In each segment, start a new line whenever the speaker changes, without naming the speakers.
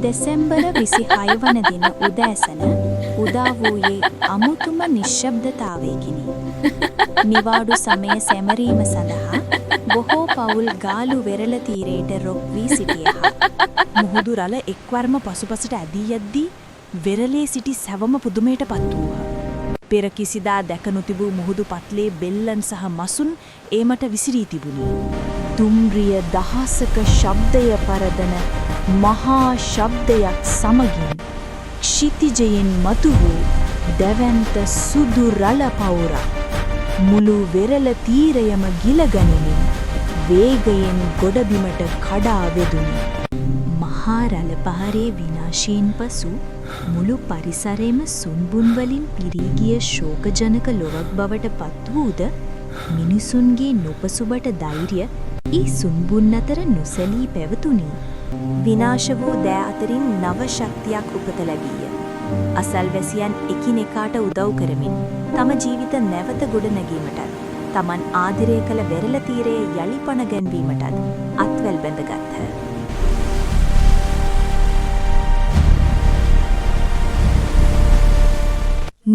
දෙසැම්බර 26 වන දින උදෑසන උදා වූයේ අමුතුම නිශ්ශබ්දතාවයකිනි. නිවාඩු සමය සැමරීම සඳහා බොහෝ පවුල් ගාලු වෙරළ තීරයට රොක් වී සිටියහ.
මුහුදු රළ එක්වරම පසුපසට ඇදී යද්දී වෙරළේ සිටි සැවොම පුදුමයට පත් වූහ. පෙර කිසිදා දැක නොතිබූ මුහුදු පත්ලේ බෙල්ලන් සහ මසුන් ඒමට විසිරී තිබුණි.
දුම්රිය දහසක ශබ්දය පරදන මහා ශබ්දයක් සමගින් ක්ෂිතිජයෙන් මතු වූ දැවැන්ත සුදු රළ පවුරක් මුළු වෙරළ තීරයම ගිලගනිමින් වේගයෙන් ගොඩබිමට කඩා වැදුණි. මහා රළ පහරේ විනාශයෙන් පසු මුළු පරිසරයම සුන්බුන් වලින් පිරී ගිය ශෝකජනක ලොවක් බවට පත් වූද, මිනිසුන්ගේ නොපසුබට ධෛර්යය ඒ සුන්බුන් අතර නොසැලී පැවතුණි. විනාශ වූ දෑ අතරින් නව ශක්තියක් උපත ලැබීය. අසල්වැසියන් එකිනෙකාට උදව් කරමින් තම ජීවිත නැවත ගොඩනැගීමටත්, තමන් ආදරය කළ වෙරළ තීරය යළි පණ ගැන්වීමටත් අත්වැල් බැඳගත්හ.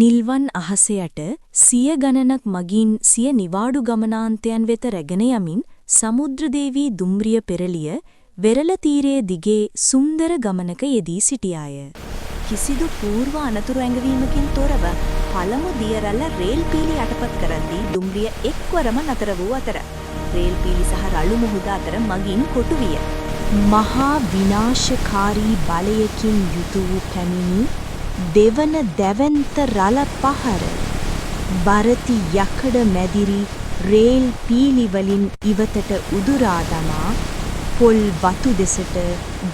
නිල්වන් අහස යට සිය ගණනක් මගීන් සිය නිවාඩු ගමනාන්තයන් වෙත රැගෙන යමින් සමුද්‍ර දේවී දුම්රිය පෙරළිය වෙරළ තීරය දිගේ සුන්දර ගමනක යෙදී සිටියාය. කිසිදු පූර්ව අනතුරු ඇඟවීමකින් තොරව පළමු දිය රැල්ල රේල් පීලි යටපත් කරද්දී දුම්රිය එක්වරම නතර වූ අතර, රේල් පීලි සහ රළු මුහුද අතර මගීන් කොටු විය. මහා විනාශකාරී බලයකින් යුතු වූ පැමිණි දෙවන දැවැන්ත රළ පහර බරති යකඩ මැදිරි රේල් පීලි වලින් ඉවතට උදුරා දමා පොල් වතු දෙසට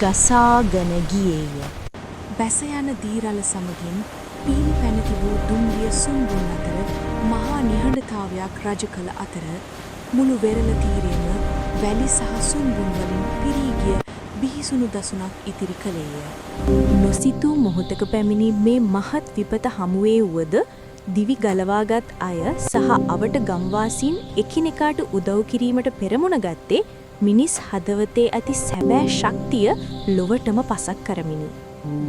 ගසාගෙන ගියේය.
බැස යන දී රළ සමගින් පීලි පැන තිබූ දුම්රිය සුන්බුන් අතර මහා නිහඬතාවයක් රජ කළ අතර, මුළු වෙරළ තීරයම වැලි සහ සුන්බුන් වලින් පිරී ගිය බිහිසුණු දසුනක් ඉතිරි කළේය.
නොසිතූ මොහොතක පැමිණි මේ මහත් විපත හමුවේ වුවද, දිවි ගලවාගත් අය සහ අවට ගම්වාසීන් එකිනෙකාට උදව් කිරීමට පෙරමුණ ගත්තේ මිනිස් හදවතේ ඇති සැබෑ ශක්තිය ලොවටම පසක් කරමිනි.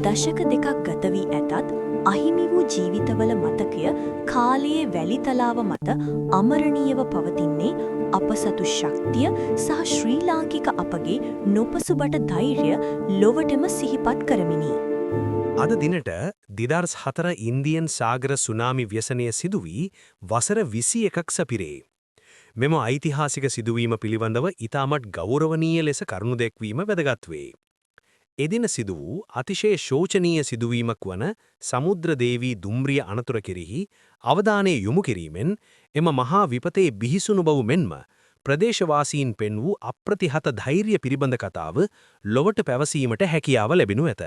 දශක දෙකක් ගත වී ඇතත්, අහිමි වූ ජීවිතවල මතකය කාලයේ වැලිතලාව මත අමරණීයව පවතින්නේ අප සතු ශක්තිය සහ ශ්‍රී ලාංකික අපගේ නොපසුබට ධෛර්යය ලොවටම සිහිපත් කරමිනි.
අද දිනට 2004 ඉන්දියන් සාගර සුනාමි ව්‍යසනය සිදු වී වසර 21ක් සපිරේ. මෙම ඓතිහාසික සිදුවීම පිළිබඳව ඉතාමත් ගෞරවනීය ලෙස කරුණු දැක්වීම වැදගත් වේ. එදින සිදු වූ අතිශය ශෝචනීය සිදුවීමක් වන සමුද්‍ර දේවී දුම්රිය අනතුර කෙරෙහි අවධානය යොමු කිරීමෙන් එම මහා විපතේ බිහිසුණු බව මෙන්ම ප්‍රදේශවාසීන් පෙන් වූ අප්‍රතිහත ධෛර්ය පිළිබඳ කතාව ලොවට පැවසීමට හැකියාව ලැබෙනු ඇත.